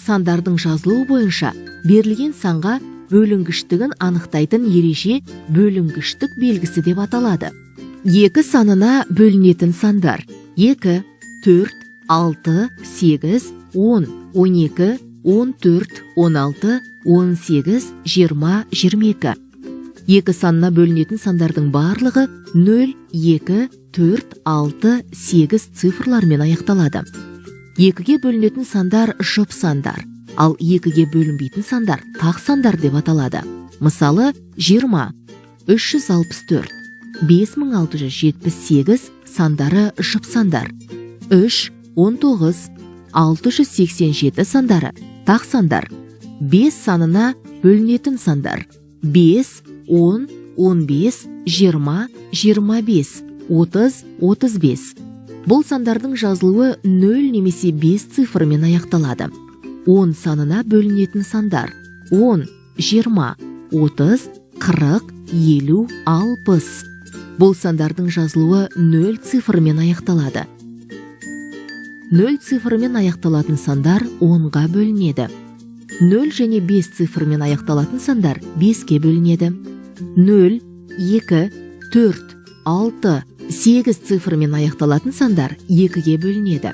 Сандардың жазылуы бойынша берілген санға бөлінгіштігін анықтайтын ереже бөлінгіштік белгісі деп аталады. 2 санына бөлінетін сандар: 2, 4, 6, 8, 10, 12, 14, 16, 18, 20, 22. 2 санына бөлінетін сандардың барлығы 0, 2, 4, 6, 8 цифрлармен аяқталады. 2-ге бөлінетін сандар жұп сандар, ал 2-ге бөлінбейтін сандар тақ сандар деп аталады. Мысалы, 20, 364, 5678 сандары жұп сандар. 3, 19, 687 сандары тақ сандар. 5 санына бөлінетін сандар: 5, 10, 15, 20, 25, 30, 35. Бұл сандардың жазылуы 0 немесе 5 цифрымен аяқталады. 10 санына бөлінетін сандар: 10, 20, 30, 40, 50, 60. Бұл сандардың жазылуы 0 цифрымен аяқталады. 0 цифрымен аяқталатын сандар 10-ға бөлінеді. 0 және 5 цифрымен аяқталатын сандар 5-ке бөлінеді. 0, 2, 4, 6, 8 цифрымен аяқталатын сандар 2-ге бөлінеді.